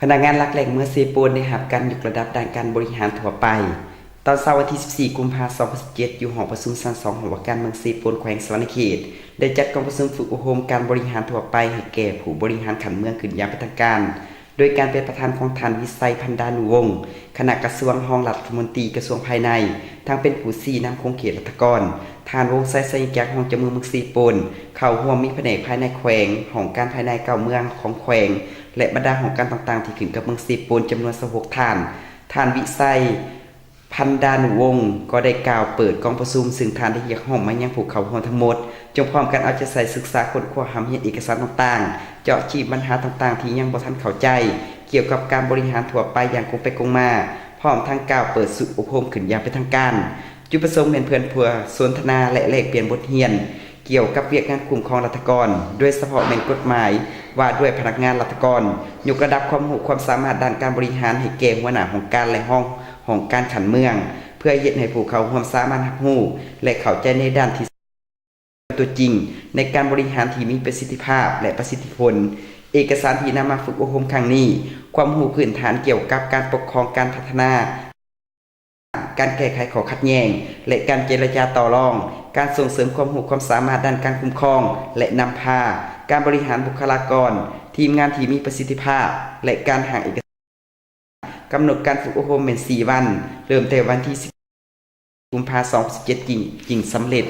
ພະນັກງານຫຼັກແຫຼ່ງເມືອງເຊໂປນ ໄດ້ຮັບການຍົກລະດັບດ້ານການບໍລິຫານທົ່ວໄປ. ຕອນເຊົ້າວັນທີສິບສີ່ ກຸມພາ ສອງພັນສິບເຈັດ ຢູ່ຫ້ອງປະຊຸມຊັ້ນສອງ ຫໍວ່າການເມືອງເຊໂປນ ແຂວງສະຫວັນນະເຂດ ໄດ້ຈັດກອງປະຊຸມຝຶກອົບຮົມການບໍລິຫານທົ່ວໄປໃຫ້ແກ່ຜູ້ບໍລິຫານຂັ້ນເມືອງຂຶ້ນຢ່າງເປັນທາງການ ໂດຍການເປັນປະທານຂອງທ່ານ ວິໄຊ ພັນດານຸວົງ ຄະນະກະຊວງ ຮອງລັດຖະມົນຕີກະຊວງພາຍໃນ, ທັງເປັນຜູ້ຊີ້ນຳຂົງເຂດລັດຖະກອນ, ທ່ານ ວົງໄຊ ໄຊຍະຈັກ ຮອງເຈົ້າເມືອງເມືອງເຊໂປນ ເຂົ້າຮ່ວມມີພະແນກພາຍໃນແຂວງ, ຫ້ອງການພາຍໃນເກົ້າເມືອງຂອງແຂວງ ແລະ ບັນດາຫ້ອງການຕ່າງໆທີ່ຂຶ້ນກັບເມືອງເຊໂປນ ຈຳນວນຊາວຫົກທ່ານ. ທ່ານ ວິໄຊ ພັນດານຸວົງ ກໍໄດ້ກ່າວເປີດກອງປະຊຸມ, ຊຶ່ງທ່ານໄດ້ຮຽກຮ້ອງມາຍັງຜູ້ເຂົ້າຮ່ວມທັງໝົດ ຈົ່ງພ້ອມກັນເອົາໃຈໃສ່ສຶກສາຄົ້ນຄວ້າຮ່ຳຮຽນເອກະສານຕ່າງໆ, ເຈາະຈີບບັນຫາຕ່າງໆທີ່ຍັງບໍ່ທັນເຂົ້າໃຈ ກ່ຽວກັບການບໍລິຫານທົ່ວໄປຢ່າງກົງໄປກົງມາ, ພ້ອມທັງກ່າວເປີດຊຸດອົບຮົມຂຶ້ນຢ່າງເປັນທາງການ. ຈຸດປະສົງແມ່ນເພື່ອເພື່ອສົນທະນາ ແລະ ແລກປ່ຽນບົດຮຽນ ກ່ຽວກັບວຽກງານຄຸ້ມຄອງລັດຖະກອນ, ໂດຍສະເພາະແມ່ນກົດໝາຍວ່າດ້ວຍພະນັກງານລັດຖະກອນ, ຍົກລະດັບຄວາມຮູ້ຄວາມສາມາດດ້ານການບໍລິຫານໃຫ້ແກ່ຫົວໜ້າຫ້ອງການ ແລະ ຮອງຫ້ອງການຂັ້ນເມືອງ, ເພື່ອເຮັດໃຫ້ຜູ້ເຂົ້າຮ່ວມສາມາດຮັບຮູ້ ແລະ ເຂົ້າໃຈໃນດ້ານທີ່ ຕົວຈິງໃນການບໍລິຫານທີ່ມີປະສິດທິພາບ ແລະ ປະສິດທິຜົນ. ເອກະສານທີ່ນຳມາຝຶກອົບຮົມຄັ້ງນີ້, ຄວາມຮູ້ພື້ນຖານກ່ຽວກັບການປົກຄອງ, ການພັດທະນາ, ການແກ້ໄຂຂໍ້ຂັດແຍ່ງ ແລະ ການເຈລະຈາຕໍ່ລອງ, ການສົ່ງເສີມຄວາມຮູ້ຄວາມສາມາດດ້ານການຄຸ້ມຄອງ ແລະ ນຳພາ, ການບໍລິຫານບຸກຄະລາກອນ, ທີມງານທີ່ມີປະສິດທິພາບ ແລະ ການຮ່າງເອກະສານ. ກຳນົດການຝຶກອົບຮົມແມ່ນສີ່ວັນ, ເລີ່ມແຕ່ວັນທີສິບ ກຸມພາ ສອງພັນສິບເຈັດ ຈຶ່ງ ຈຶ່ງສຳເລັດ.